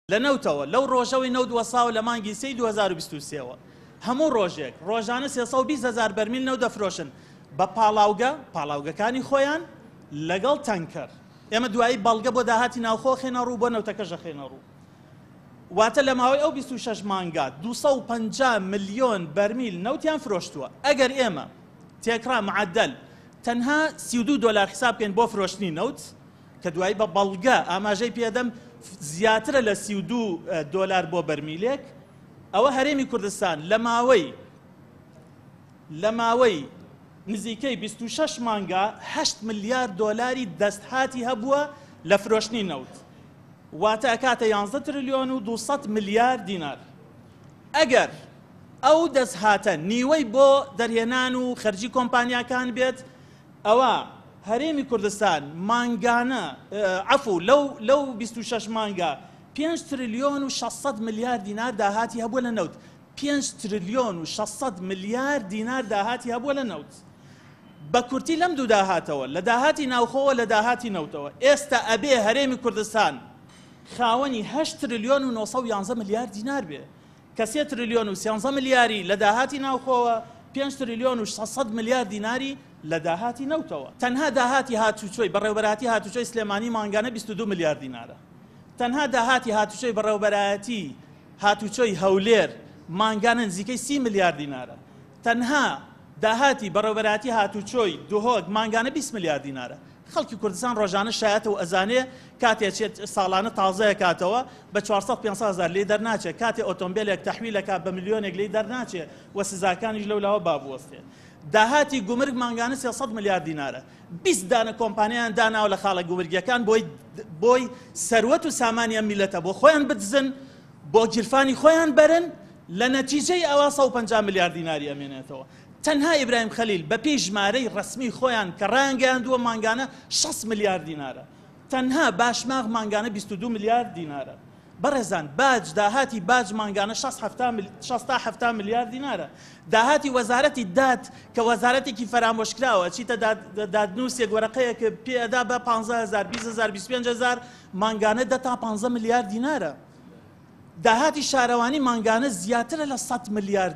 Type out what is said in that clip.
لە نەوتەوە، لەو ڕۆژەوەی نەوت وەستاوە لە مانگی سێی 2023 وە، هەموو ڕۆژێک، ڕۆژانە 320 هەزار بەرمیل نەوت دەفرۆشن بە پاڵاوگە، پاڵاوگەکانی خۆیان، لەگەڵ تەنکەر. ئێمە دوایی بەڵگە بۆ داهاتی ناوخۆ ئەخەینە ڕوو، بۆ نەوتەکەش ئەخەینە ڕوو. واتە لە ماوەی ئەو 26 مانگە 250 ملیۆن بەرمیل نەوتیان فرۆشتووە. ئەگەر ئێمە تێکڕا معەدەل تەنها 32 دۆلار حساب بکەین بۆ فرۆشتنی نەوت، کە دوایی بە بەڵگە ئاماژەی پێدەم زیاترە لە 32 دۆلار بۆ بەرمیلێک، ئەوە هەرێمی کوردستان لە ماوەی لە ماوەی نزیکەی 26 مانگا 8 ملیار دۆلاری دەستهاتی هەبووە لە فرۆشتنی نەوت، واتە ئەکاتە 11 تریلیۆن و 200 ملیار دینار. ئەگەر ئەو دەستهاتە نیوەی بۆ دەرهێنان و خەرجی کۆمپانیاکان بێت، ئەوە هەرێمی کوردستان مانگانە عەفو لەو لەو 26 مانگە 5 تریلیۆن و 600 ملیار دینار داهاتی هەبووە لە نەوت. 5 تریلیۆن و 600 ملیار دینار داهاتی هەبووە لە نەوت. بە کورتی لەم دوو داهاتەوە، لە داهاتی ناوخۆوە لە داهاتی نەوتەوە، ئێستا ئەبێ هەرێمی کوردستان خاوەنی 8 تریلیۆن و 911 ملیار دینار بێ، کە 3 تریلیۆن و 13 ملیاری لە داهاتی ناوخۆوە، 5 تریلیۆن و 600 ملیار دیناری لە داهاتی نەوتەوە. تەنها داهاتی هاتوچۆی بەڕێوەبەرایەتی هاتوچۆی سلێمانی مانگانە 22 ملیار دینارە. تەنها داهاتی هاتوچۆی بەڕێوەبەرایەتی هاتوچۆی هەولێر مانگانە نزیکەی 30 ملیار دینارە. تەنها داهاتی بەڕێوەبەرایەتی هاتوچۆی دهۆک مانگانە 20 ملیار دینارە. خەڵکی کوردستان ڕۆژانە شایەتە و ئەزانێ کاتێ چێت ساڵانە تازەیە کاتەوە بە 400-500 هەزار لێی دەرناچێت، کاتێ ئۆتۆمبیلێک تەحویلەکە بە ملیۆنێک لێی دەرناچێ و سزاکانیش لەو لاوە بابوەستێ. داهاتی گومرگ مانگانە 300 ملیار دینارە. 20 دانە کۆمپانیان داناوە لە خاڵە گومرگیەکان بۆی بۆی سەروەت و سامانی ئەم میلەتە بۆ خۆیان بدزن، بۆ گیرفانی خۆیان بەرن، لە نەتیجەی ئەوە 150 ملیار دیناری ئەمێنێتەوە. تەنها ئیبراهیم خەلیل بە پێی ژمارەی ڕەسمی خۆیان کە ڕایانگەیاندووە مانگانە 60 ملیار دینارە. تەنها باشماغ مانگانە 22 ملیار دینارە. بەڕێزان باج داهاتی باج مانگانە 60 تا 70 ملیار دینارە. داهاتی وەزارەتی داد کە وەزارەتێکی فەرامۆشکراوە، چیتە دادنووسێک وەرەقەیەک پێ ئەدا بە 15 هزار 20 هزار 25 هزار مانگانە 10 تا 15 ملیار دینارە. داهاتی شارەوانی مانگانە زیاترە لە 100 ملیار.